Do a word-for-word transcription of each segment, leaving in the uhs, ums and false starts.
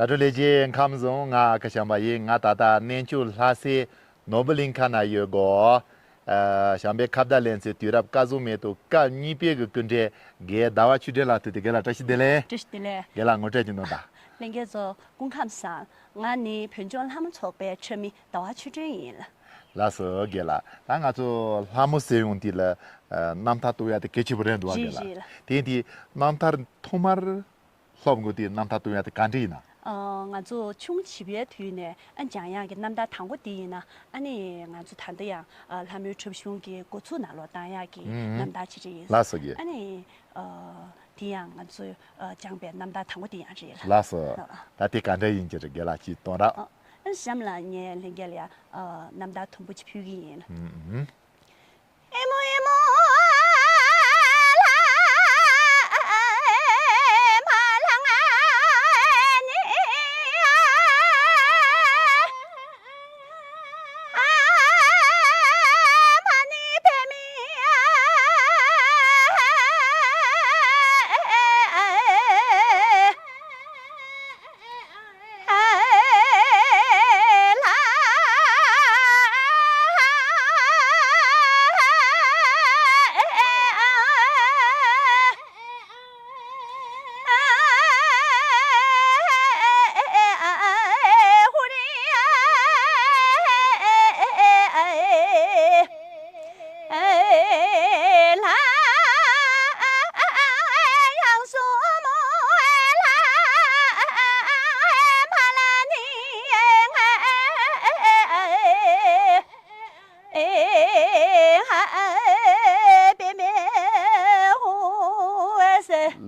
ལ་སྤྲོ་ལེགས་བྱེད་ཁམས་བཟང་། ང་ཨ་ཁ་བྱམས་པ་ཡིན། ང་ད་ལྟ་གནས་མཆོག་ལྷ་སའི་ནོར་བུ་གླིང་ཁ་ན་ཡོད་གོ། ཨ། བྱམས་པའི་ཁ་བརྡ་ལེན་ཚེ་དུས་རབས་བསྐལ་གཟུགས་མེ་ཏོག་སྐབས་གཉིས་པའི་གི་སྐུ་མགྲོན་རྒན་ཟླ་བ་ཆོས་སྒྲོན་ལགས་ཐུག་སྟེ། རྒན་ལགས་བཀྲ་ཤིས་བདེ་ལེགས། བཀྲ་ཤིས་བདེ་ལེགས། རྒན་ལགས་ངོ་སྤྲོད་ཅིག་གནང་དང་། ལྷན་རྒྱས་ཚོ་སྐུ་ཁམས་བཟང་། ང་ནི་བོད་ལྗོངས་ལྷ་མོ་ཚོགས་པའི་ཁྲོད་མི་ཟླ་བ་ཆོས་སྒྲོན་ཡིན། ལགས་སོ་རྒན་ལགས། ད་ང་ཚོ་ལྷ་མོ་ཟེར་ཡོང་དུས་ལ། ཨ། རྣམ་ཐར་གཏོང་ཡ་དེ་གལ་ཆེན་པོ་རེད་འདུག་བ། རེད་རྒན་ལགས། རེད་ལགས། དེ་ཡིན་དུས་རྣམ་ཐར་ཐོག་མར་སློབ་དགོས་དུས་རྣམ་ཐར་གཏོང་ཡ་དེ་ག་འདྲ་ཡིན་ན། ཨ། ང་ཚོ་ཆུང་བྱིས་པའི་དུས་ནས་ཨ་སྦྱང་ཡག་གི་རྣམ་ཐར་དང་པོ་དེ་ཡིན་ན། ཨ་ནི་ང་ཚོ་ད་ལྟ་ཡང་ཨ་ལྷ་མོའི་འཁྲབ་གཞུང་གི་འགོ་ཚུགས་ནང་ལོགས་བཏང་ཡག་གི་ཨུ་ཨུ། རྣམ་ཐར་ཅིག་རེད། ལགས་སོ་རྒན། ཨ་ནི་ཨ་དེ་ཡང་ང་ཚོས་ཨ་སྦྱངས་པའི་རྣམ་ཐར་དང་པོ་དེ་ཡང་རེད། ལགས་སོ། ཨ། ད་དེ་ག་འདྲ་ཡིན་གྱི་རེད། རྒན་ལགས་ཅིག་གཏོང་རོགས། ཨ། གཤམ་ལ་ངས་ལྷན་རྒྱས་ལ་ཡང་ཨ་རྣམ་ཐར་དུམ་བུ་ཅིག་ཕུལ་གྱི་ཡིན། ཨུ་ཨུ།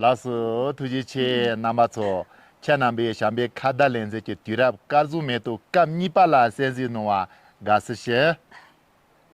ལགས་སོ། ཐུགས་རྗེ་ཆེ། རྣམ་པ་ཚོ། ཁྱེད་རྣམ་པས་བྱམས་པའི་ཁ་བརྡ་ལེན་ཚེ་གི་དུས་རབས་སྐར་གཟུགས་མེ་ཏོག་སྐབས་གཉིས་པ་ལ་གསན་གཟིགས་གནང་བར་དགའ་བསུ་ཞུ།